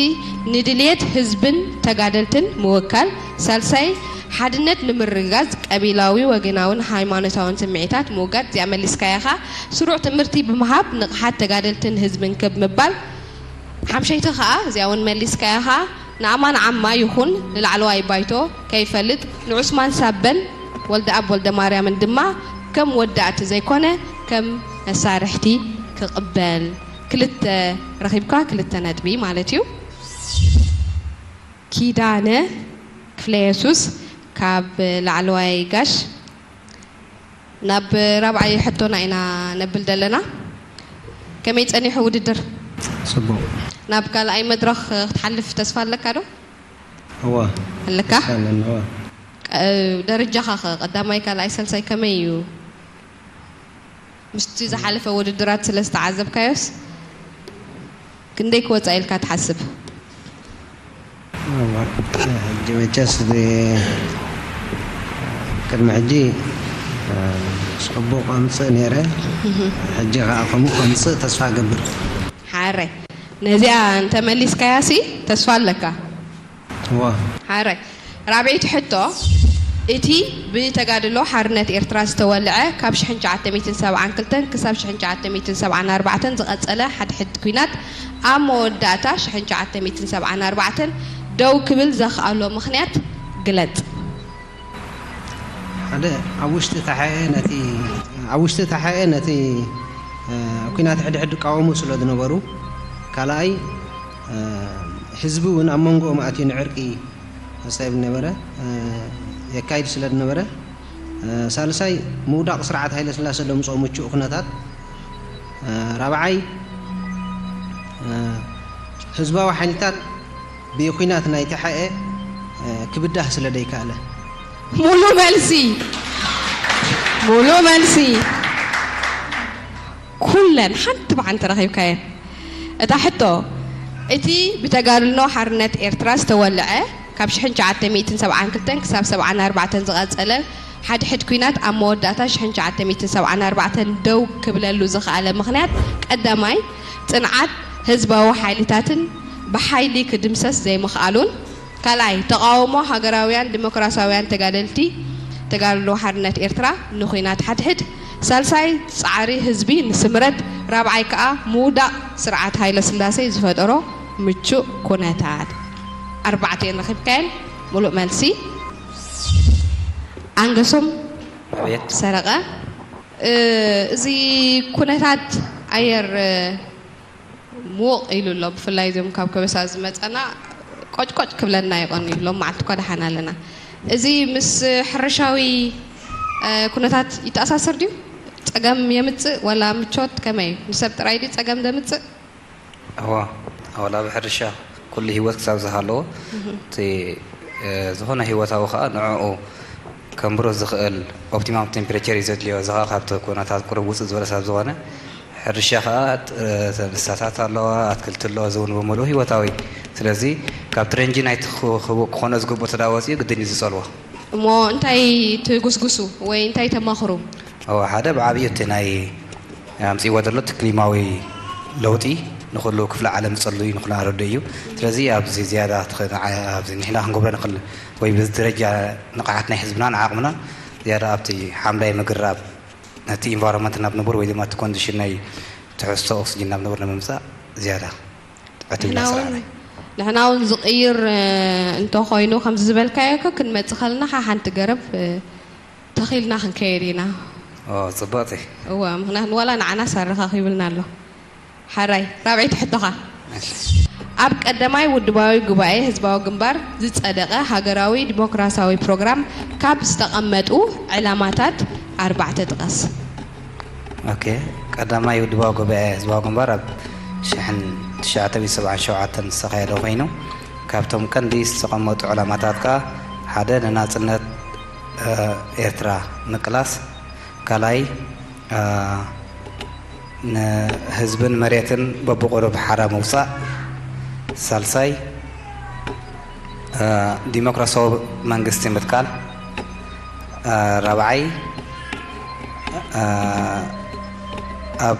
ንድልየት ህዝብን ተጋደልትን ምውካል፣ ሳልሳይ ሓድነት ንምርግጋጽ ቀቢላዊ፣ ወገናውን ሃይማኖታውን ስምዒታት ምውጋድ። እዚኣ መሊስካያ ኢኻ። ስሩዕ ትምህርቲ ብምሃብ ንቕሓት ተጋደልትን ህዝብን ክብ ምባል። ሓምሸይቲ ኸኣ እዚኣ እውን መሊስካያ ኢኻ። ንኣማን ዓማ ይኹን ንላዕለዋይ ባይቶ ከይፈልጥ፣ ንዑስማን ሳበን ወልደኣብ ወልደማርያምን ድማ ከም ወዳእቲ ዘይኮነ ከም መሳርሕቲ ክቕበል። ክልተ ረኺብካ፣ ክልተ ነጥቢ ማለት እዩ። ኪዳነ ክፍለየሱስ ካብ ላዕለዋይ ጋሽ። ናብ ራብዓይ ሕቶና ኢና ነብል ዘለና። ከመይ ጸኒሑ ውድድር? ጽቡቕ። ናብ ካልኣይ መድረኽ ክትሓልፍ ተስፋ ኣለካ ዶ? እወ። ኣለካ? ተስፋ ኣለኒ፣ እወ። ቀ-፣ ደረጃኻ ኸ ቀዳማይ፣ ካልኣይ፣ ሳልሳይ ከመይ እዩ? ምስቲ ዝሓለፈ ውድድራት ስለ ዝተዓዘብካዮስ ክንደይ ክወጻ ኢልካ ትሓስብ? እወ፣ ሕጂ መቸስ ብ-፣ ቅድሚ ሕጂ፣ እ፣ ጽቡቕ ኣምጽእ ነይረ። ሕጂ ኸኣ ከምኡ ከምጽእ ተስፋ እገብር። ሓራይ። ነዚኣ እንተመሊስካያሲ ተስፋ ኣለካ። እወ። ሓራይ። ራብዐይቲ ሕቶ፣ እቲ ብተጋድሎ ሓርነት ኤርትራ ዝተወልዐ ካብ ሽሕን ትሽዓተ ሚእትን ሰብዓን ክልተን ክሳብ ሽሕን ትሽዓተ ሚእትን ሰብዓን ኣርባዕተን ዝቐጸለ ሓድሕድ ኲናት ኣብ መወዳእታ ሽሕን ትሽዓተ ሚእትን ሰብዓን ኣርባዕተን ደው ክብል ዘኽኣሎ ምኽንያት ግለጽ። ሓደ፣ ኣብ ውሽጢ ተሓኤ ነቲ፣ ኣብ ውሽጢ ተሓኤ ነቲ፣ እ፣ ኲናት ሕድሕድ ይቃወሙ ስለ ዝነበሩ፣ ካልኣይ፣ እ፣ ህዝቢ እውን ኣብ መንጎኦም ኣትዩ ንዕርቂ፣ እንታይ ይብል ነበረ፣ እ፣ የካይድ ስለ ዝነበረ፣ እ፣ ሳልሳይ፣ ምውዳቕ ስርዓት ሃይለስላሴ ዘምጽኦ ምቹእ ኩነታት፣ እ፣ ራብዓይ፣ እ፣ ህዝባዊ ሓይልታት ብኹናት ናይ ተሓኤ፣ እ፣ ክብዳህ ስለ ዘይከኣለ። ሙሉ መልሲ፣ ሙሉ መልሲ። ኩለን ሓንቲ ብሓንቲ ረኺብካየን። እታ ሕቶ፣ እቲ ብተጋድሎ ሓርነት ኤርትራ ዝተወልዐ ካብ ሽሕን ትሽዓተ ሚእትን ሰብዓን ክልተን ክሳብ ሰብዓን ኣርባዕተን ዝቐጸለ ሓድሕድ ኲናት ኣብ መወዳእታ ሽሕን ትሽዓተ ሚእትን ሰብዓን ኣርባዕተን ደው ክብለሉ ዝኸኣለ ምኽንያት፣ ቀዳማይ፣ ጽንዓት ህዝባዊ ሓይልታትን ብሓይሊ ክድምሰስ ዘይምኽኣሉን፣ ካልኣይ፣ ተቓውሞ ሃገራውያን ዲሞክራስያውያን ተጋደልቲ ተጋድሎ ሓርነት ኤርትራ ንኹናት ሓድሕድ፣ ሳልሳይ፣ ጻዕሪ ህዝቢ ንስምረት፣ ራብዓይ ከኣ ምውዳቕ ስርዓት ሃይለስላሴ ዝፈጠሮ ምቹእ ኩነታት። ኣርባዕተ እየን ረኺብካየን። ሙሉእ መልሲ። ኣንገሶም ኣቤት። ሰረቐ፣ እ፣ እዚ ኩነታት ኣየር፣ እ፣ ምውቕ ኢሉ ኣሎ። ብፍላይ እዚኦም ካብ ከበሳ ዝመጸና ቆጭቆጭ ክብለና ይቐንዩ። ሎም መዓልቲ እኳ ደሓን ኣለና። እዚ ምስ ሕርሻዊ፣ እ፣ ኩነታት ይተኣሳሰር ድዩ? ጸገም የምጽእ ወላ ምቾት ከመይ እዩ? ንሰብ ጥራይ ድዩ ጸገም ዘምጽእ? እዋ፣ ኣወላ ብሕርሻ ኩሉ ህይወት ክሳብ ዝሃለዎ፣ እቲ፣ እ፣ ዝኾነ ህይወታዊ ኸኣ ንዕኡ ከንብሮ ዝኽእል ኦፕቲማም ቴምፕሬቸር እዩ ዘድልዮ። እዚ ኸኣ ካብቲ ኩነታት ቁሩብ ውጽእ ዝበለ ስለ ዝኾነ፣ ሕርሻ ኸኣ፣ እ፣ እንስሳታት ኣለዋ፣ ኣትክልቲ ኣለዋ፣ እዚ እውን ብምሉኡ ህይወታዊ። ስለዚ፣ ካብቲ ሬንጂ ናይቲ ኽ-፣ ኽ-፣ ክኾኖ ዝግብኦ ተዳወፂኡ ግድን እዩ ዝጸልዎ። እሞ እንታይ ትጉስጉሱ ወይ እንታይ ተማኽሩ? እዋ፣ ሓደ ብዓብዩ እቲ ናይ ኣምፅእዎ ዘሎ እቲ ክሊማዊ ለውጢ፣ ንኹሉ ክፍለ ዓለም ዝጸሉ እዩ፣ ንኹልና ረዶ እዩ። ስለዚ ኣብዚ ዝያዳ ትኸ-፣ ንዓ-፣ ኣብዚ ንሕና ክንገብሮ ንኽእል ወይ በዚ ደረጃ ንቕሓት ናይ ህዝብናን ዓቕምናን ዝያዳ ኣብቲ ሓምላይ ምግራብ ነቲ ኢንቫይሮንመንት ናብ ንቡር ወይ ድማ እቲ ኮንዲሽን ናይ ትሕዝቶ ኦክስጅን ናብ ንቡር ንምምጻእ ዝያዳ ዕቱብ ኢና ንሕና እውን ስራሕና። ንሕና እውን ዝቕይር፣ እ፣ እንተኾይኑ ከምዚ ዝበልካዮ እኮ ክንመጽእ ከለና ሓ-፣ ሓንቲ ገረብ፣ እ፣ ተኺልና ክንከይድ ኢና። ኦ፣ ጽብቕቲ። እወ፣ ምኽንያቱ ዋላ ንዓናስ ኣረኻኺብልና ኣሎ። ሓራይ፣ ራብዐይቲ ሕቶኻ። እሺ። ኣብ ቀዳማይ ውድባዊ ጉባኤ ህዝባዊ ግንባር ዝጸደቐ ሃገራዊ ዲሞክራሲያዊ ፕሮግራም ካብ ዝተቐመጡ ዕላማታት ኣርባዕተ ጥቀስ። ኦኬ፣ ቀዳማይ ውድባዊ ጉባኤ ህዝባዊ ግንባር ኣብ ሽሕን ትሽዓተ ሚእትን ሰብዓን ሸውዓተን ዝተኻየደ ኮይኑ፣ ካብቶም ቀንዲ ዝተቐመጡ ዕላማታት ከኣ ሓደ ንናጽነት፣ እ፣ ኤርትራ ምቅላስ፣ ካልኣይ፣ እ፣ ንህዝብን መሬትን በብቑሩብ ሓራ ምውጻእ፣ ሳልሳይ፣ እ፣ ዲሞክራሲያዊ መንግስቲ ምትካል፣ እ፣ ራብዓይ፣ እ፣ ኣብ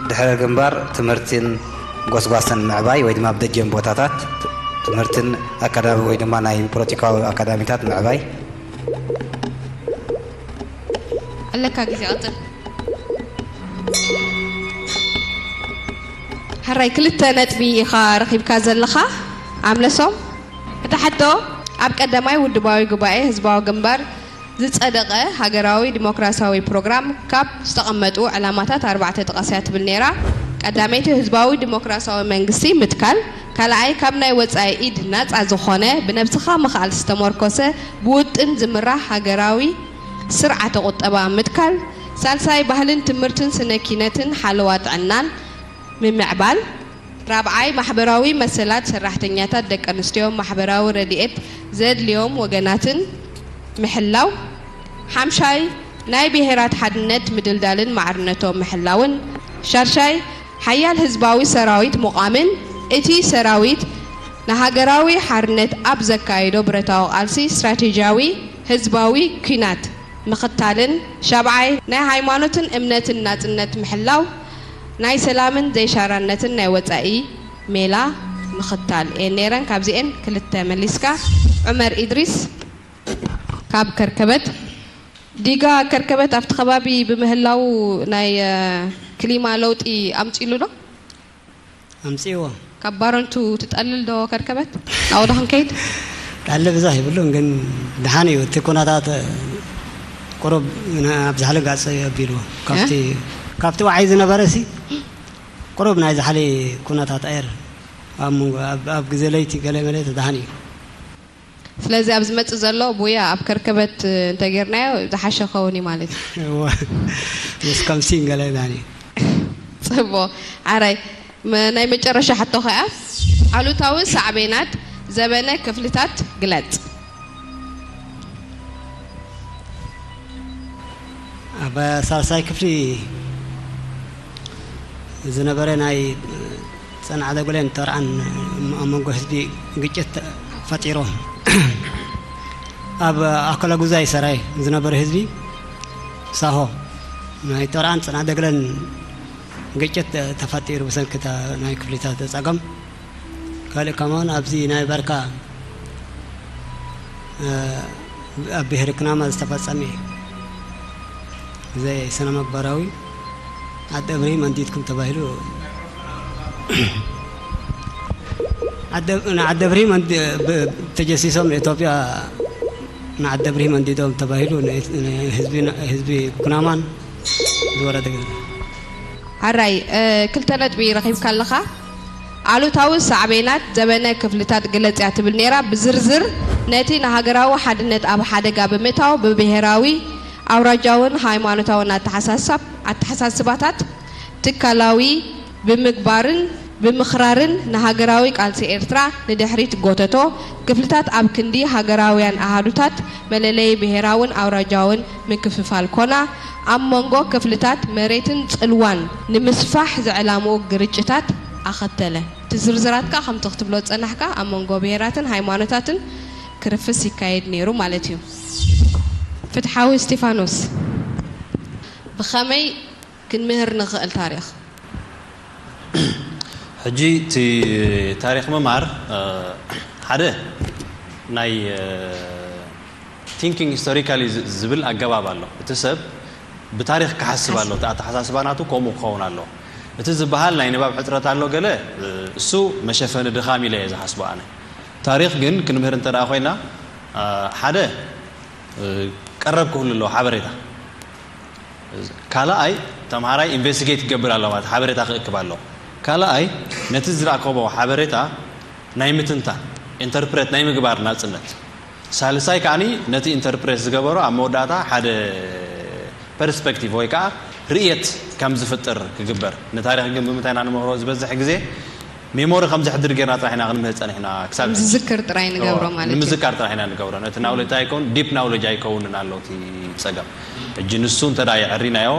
ድሕረ ግንባር ትምህርትን ጎስጓስን ምዕባይ ወይ ድማ ኣብ ደጀን ቦታታት ትምህርትን ኣካዳሚ ወይ ድማ ናይ ፖለቲካዊ ኣካዳሚታት ምዕባይ። ኣለካ ግዜ ቀጽል። ሕራይ ክልተ ነጥቢ ኢኻ ረኺብካ ዘለኻ ኣምለሶም። እታ ሕቶ ኣብ ቀዳማይ ውድባዊ ጉባኤ ህዝባዊ ግንባር ዝጸደቐ ሃገራዊ ዲሞክራሲያዊ ፕሮግራም ካብ ዝተቐመጡ ዕላማታት ኣርባዕተ ጥቀስ እያ ትብል ነይራ። ቀዳመይቲ ህዝባዊ ዲሞክራሲያዊ መንግስቲ ምትካል፣ ካልኣይ ካብ ናይ ወጻኢ ኢድ ናጻ ዝኾነ ብነብስኻ ምኽኣል ዝተመርኮሰ ብውጥን ዝምራሕ ሃገራዊ ስርዓተ ቁጠባ ምትካል፣ ሳልሳይ ባህልን ትምህርትን ስነ ኪነትን ሓለዋ ጥዕናን ምምዕባል፣ ራብዓይ ማሕበራዊ መሰላት ሰራሕተኛታት ደቂ ኣንስትዮ ማሕበራዊ ረድኤት ዘድልዮም ወገናትን ምሕላው፣ ሓምሻይ ናይ ብሄራት ሓድነት ምድልዳልን ማዕርነቶም ምሕላውን፣ ሻድሻይ ሓያል ህዝባዊ ሰራዊት ምቋምን እቲ ሰራዊት ንሃገራዊ ሓርነት ኣብ ዘካየዶ ብረታዊ ቃልሲ ስትራቴጂያዊ ህዝባዊ ኲናት ምኽታልን፣ ሻብዓይ ናይ ሃይማኖትን እምነትን ናጽነት ምሕላው፣ ናይ ሰላምን ዘይሻራነትን ናይ ወጻኢ ሜላ ምኽታል እየን ነይረን። ካብዚኤን ክልተ መሊስካ። ዑመር ኢድሪስ ካብ ከርከበት። ዲጋ ከርከበት ኣብቲ ከባቢ ብምህላው ናይ፣ እ፣ ክሊማ ለውጢ ኣምጺሉ ዶ? ኣምጺእዎ። ካብ ባረንቱ ትጠልል ዶ ከርከበት? ናብኡ ዶ ክንከይድ? ጠሊ ብዙሕ ይብሉን፣ ግን ደሓን እዩ። እቲ ኩነታት ቁሩብ ን-፣ ኣብ ዛሕሊ ጋጽ ኣቢልዎ። ካብቲ፣ እ? ካብቲ ዋዓይ ዝነበረ ሲ ቁሩብ ናይ ዛሕሊ ኩነታት ኣየር ኣብ መንጎ፣ ኣብ፣ ኣብ ግዜ ለይቲ ገለ መለ ደሓን እዩ። ስለዚ ኣብ ዝመጽእ ዘሎ ቡያ ኣብ ከርከበት እንተጌርናዮ ዝሓሸ ክኸውን እዩ ማለት እዩ። እወ። ምስ ከምሲን ገለ ዳኒ። ጽቡቕ። ኣራይ፣ መ-፣ ናይ መጨረሻ ሕቶ ኸኣ፣ ኣሉታዊ ሳዕቤናት ዘበነ ክፍልታት ግለጽ። ኣብ ሳልሳይ ክፍሊ ዝነበረ ናይ ጸንዓ ደጎለን ተርዓን ኣብ መንጎ ህዝቢ ግጭት ፈጢሩ። ኣብ ኣከለጉዛይ ሰራይ ዝነበረ ህዝቢ ሳሆ ናይ ተርዓን ጸንዓ ደጎለን ግጭት ተፈጢሩ ብሰንኪ እታ ናይ ክፍሊታት ጸገም። ካልእ ከማን ኣብዚ ናይ በርካ፣ እ፣ ኣብ ብሄረ ኩናማ ዝተፈጸመ እዩ። ዘይ ስነ ምግባራዊ ዓዲ እብርሂም ኣንዲድኩም ተባሂሉ፣ ዓዲ፣ ንዓዲ እብርሂም ኣንዲ-፣ ብ-፣ ተጀሲሶም ንኢትዮጵያ ንዓዲ እብርሂም ኣንዲዶም ተባሂሉ ን-፣ ንህዝቢ፣ ህዝቢ ኩናማን ዝወረደ ገለ። ሕራይ፣ እ፣ ክልተ ነጥቢ ረኺብካ ኣለኻ። ኣሉታዊ ሳዕቤናት ዘበነ ክፍልታት ግለጽ እያ ትብል ነይራ። ብዝርዝር ነቲ ንሃገራዊ ሓድነት ኣብ ሓደጋ ብምእታው ብብሄራዊ፣ ኣውራጃውን ሃይማኖታውን ኣተሓሳሳብ-፣ ኣተሓሳስባታት ትካላዊ ብምግባርን ብምኽራርን ንሃገራዊ ቃልሲ ኤርትራ ንድሕሪት ጎተቶ። ክፍልታት ኣብ ክንዲ ሃገራውያን ኣሃዱታት መለለዪ ብሄራውን ኣውራጃውን ምክፍፋል ኮና፣ ኣብ መንጎ ክፍልታት መሬትን ጽልዋን ንምስፋሕ ዝዕላምኡ ግርጭታት ኣኸተለ። እቲ ዝርዝራት ከኣ ከምቲ ክትብሎ ዝጸናሕካ ኣብ መንጎ ብሄራትን ሃይማኖታትን ክርፍስ ይካየድ ነይሩ ማለት እዩ። ፍትሓዊ እስጢፋኖስ፣ ብኸመይ ክንምህር ንኽእል ታሪኽ? ሕጂ እቲ ታሪኽ ምምሃር ሓደ ናይ thinking historically ዝብል ኣገባብ ኣሎ። እቲ ሰብ ብታሪኽ ክሓስብ ኣሎ። እቲ ኣተሓሳስባ ናቱ ከምኡ ክኸውን ኣሎ። እቲ ዝበሃል ናይ ንባብ ሕፅረት ኣሎ ገለ፣ እሱ መሸፈኒ ድኻም ኢለ እየ ዝሓስቦ ኣነ። ታሪኽ ግን ክንምህር እንተ ደኣ ኮይና ሓደ ቀረብ ክህሉ ኣለዎ ሓበሬታ። ካልኣይ ተምሃራይ ኢንቨስቲጌት ክገብር ኣለዎ ማለት ሓበሬታ ክእክብ ኣለዎ። ካልኣይ ነቲ ዝረከቦ ሓበሬታ ናይ ምትንታን ኢንተርፕሬት ናይ ምግባር ናፅነት። ሳልሳይ ከዓኒ ነቲ ኢንተርፕሬት ዝገበሮ ኣብ መወዳእታ ሓደ ፐርስፔክቲቭ ወይ ከዓ ርእየት ከም ዝፍጥር ክግበር። ንታሪኽ ግን ብምንታይ ኢና ንምህሮ ዝበዝሕ ግዜ ሜሞሪ ከም ዘሕድር ጌርና ጥራሕ ኢና ክንምህር ጸኒሕና ክሳብ ሕጂ። ዝዝክር ጥራይ ንገብሮ ማለት እዩ። ንምዝካር ጥራሕ ኢና ንገብሮ። ነቲ ናውለጅ ኣይከውን ዲፕ ናውለጅ ኣይከውንን ኣሎ እቲ ጸገም። ሕጂ ንሱ እንተ ደኣ የዕሪናዮ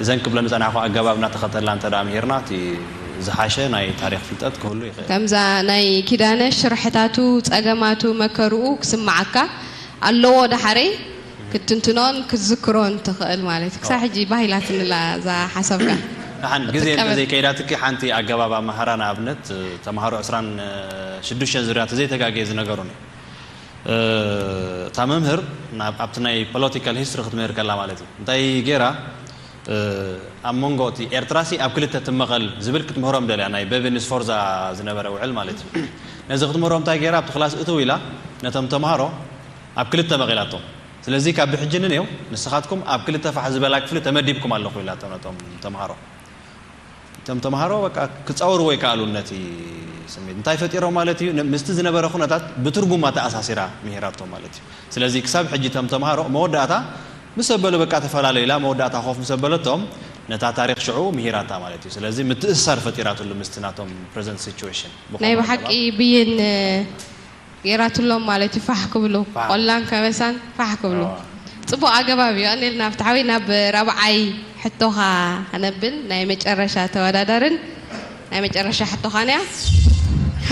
እዘን ክብለን ዝጸናሕኩ ኣገባብ እናተኸተልና እንተ ደኣ ምሂርና እቲ ዝሓሸ ናይ ታሪኽ ፍልጠት ክህሉ ይኽእል። ከምዛ ናይ ኪዳነ ሽርሕታቱ ጸገማቱ መከርኡ ክስምዓካ ኣለዎ ደሓረይ ክትትንትኖን ክትዝክሮን ትኽእል ማለት እዩ። ክሳብ ሕጂ ባህ ኢላትንላ እዛ ሓሳብካ። ደሓን ግዜ ክትቀበል። እንተዘይከይዳትኪ ሓንቲ ኣገባብ ኣመሃራ ንኣብነት ተምሃሮ ዕስራን ሽዱሽተን ዙርያ ተዘይተጋግየ ዝነገሩኒ። እታ መምህር ናብ ኣብቲ ናይ ፖለቲካል ሂስትሪ ክትምህር ከላ ማለት እዩ እንታይ ገይራ ኣብ መንጎ እቲ ኤርትራሲ ኣብ ክልተ ትመቐል ዝብል ክትምህሮም ደልያ ናይ በብን ስፎርዛ ዝነበረ ውዕል ማለት እዩ። ነዚ ክትምህሮም እንታይ ገይራ ኣብቲ ክላስ እትው ኢላ ነቶም ተምሃሮ ኣብ ክልተ መቒላቶም። ስለዚ ካብ ብሕጂ ንኔው ንስኻትኩም ኣብ ክልተ ፋሕ ዝበላ ክፍሊ ተመዲብኩም ኣለኹ ኢላቶም ነቶም ተምሃሮ። እቶም ተምሃሮ በቃ ክጻወርዎ ኣይከኣሉን ነቲ ስሜት። እንታይ ፈጢሮም ማለት እዩ? ን- ምስቲ ዝነበረ ኩነታት ብትርጉማ ተኣሳሲራ ምሂራቶ ማለት እዩ። ስለዚ ክሳብ ሕጂ እቶም ተምሃሮ መወዳእታ ምስ ኣበሉ በቃ ተፈላለዩ ኢላ መወዳእታ ኮፍ ምስ ኣበለቶም ነታ ታሪኽ ሽዑ ምሂራታ ማለት እዩ። ስለዚ ምትእስሳር ፈጢራትሉ ምስቲ ናቶም ፕረዘንት ሲቹዌሽን ናይ ብሓቂ ብይን ገይራትሎም ማለት እዩ ፋሕ ክብሉ ፋሕ። ቆላን ከበሳን ፋሕ ክብሉ እዋ። ጽቡቕ ኣገባብ እዩ ኣኔልና ፍትሓዊ ናብ ራብዓይ ሕቶኻ ከነብል ናይ መጨረሻ ተወዳዳርን ናይ መጨረሻ ሕቶኻን እያ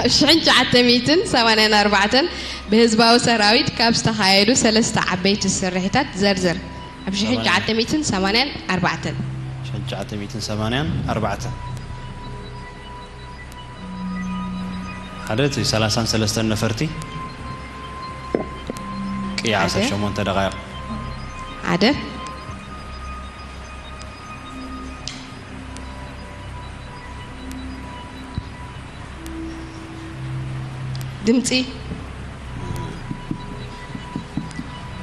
ኣብ ሽሕን ትሽዓተ ሚእትን ሰማንያን ኣርባዕተን ብህዝባዊ ሰራዊት ካብ ዝተኻየዱ ሰለስተ ዓበይቲ ስርሒታት ዘርዝር ኣብ ሽሕን ትሽዓተ ሚእትን ሰማንያን ኣርባዕተን ሽሕን ትሽዓተ ሚእትን ሰማንያን ኣርባዕተን ሓደ እቲ ሰላሳን ሰለስተን ነፈርቲ ቅያ ሓደ። ዓሰርተ ሸሞንተ ደቓይቕ ሓደ ድምፂ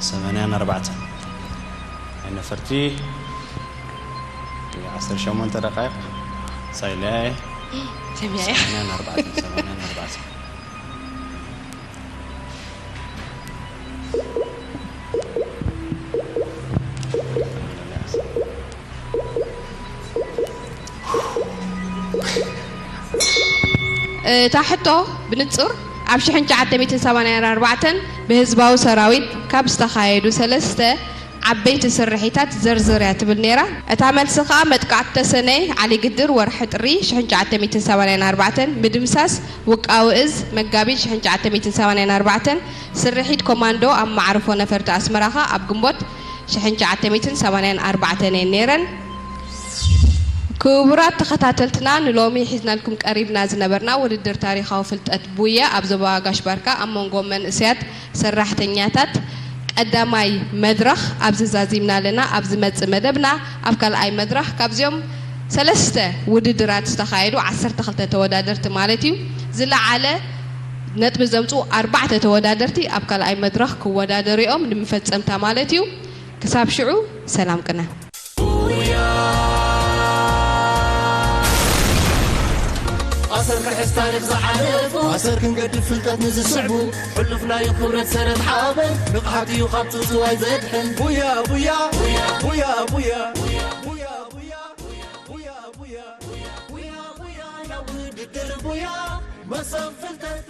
ሰማንያን ኣርባዕተን ናይ ነፈርቲ ዓሰርተ ሸሞንተ ደቓይቕ ሳይለያየ ሰሚዐ እያ። ሰማንያን ኣርባዕተን ሰማንያን ኣርባዕተን እታ ሕቶ ብንጹር ኣብ ሽሕን ትሽዓተ ሚእትን ሰማንያን ኣርባዕተን ብህዝባዊ ሰራዊት ካብ ዝተኻየዱ ሰለስተ ዓበይቲ ስርሒታት ዘርዝር እያ ትብል ነይራ። እታ መልሲ ከኣ መጥቃዕቲ ተሰነይ ዓሊ ግድር ወርሒ ጥሪ ሽሕን ትሽዓተ ሚእትን ሰማንያን ኣርባዕተን ምድምሳስ ውቃዊ እዝ መጋቢት ሽሕን ትሽዓተ ሚእትን ሰማንያን ኣርባዕተን ስርሒት ኮማንዶ ኣብ መዓርፎ ነፈርቲ ኣስመራ ከኣ ኣብ ግንቦት ሽሕን ትሽዓተ ሚእትን ሰማንያን ኣርባዕተን እየን ነይረን። ክቡራት ተኸታተልትና ንሎሚ ሒዝናልኩም ቀሪብና ዝነበርና ውድድር ታሪኻዊ ፍልጠት ቡያ ኣብ ዞባ ጋሽ ባርካ ኣብ መንጎ መንእሰያት ሰራሕተኛታት ቀዳማይ መድረኽ ኣብዚ ዛዚምና ኣለና። ኣብ ዝመጽእ መደብና ኣብ ካልኣይ መድረኽ ካብዚኦም ሰለስተ ውድድራት ዝተኻየዱ ዓሰርተ ክልተ ተወዳደርቲ ማለት እዩ ዝለዓለ ነጥቢ ዘምፅኡ ኣርባዕተ ተወዳደርቲ ኣብ ካልኣይ መድረኽ ክወዳደሩ እዮም ንምፈፀምታ ማለት እዩ። ክሳብ ሽዑ ሰላም ቅነ። ኣሰር ክሕዝ ታሪኽ ዝዓለፉ ኣሰር ክንገድፍ ፍልጠት ንዝስዕቡ ሕሉፍናዩ ክብረት ሰረት ሓበን ንቕሓት እዩ ካብ ትዝዋይ ዘድሕን ቡያ ቡያ ቡያ ቡያ ቡያ ቡያ ቡያ ቡያ ቡያ ቡያ ቡያ ቡያ ናብ ውድድር ቡያ መሰብ ፍልጠት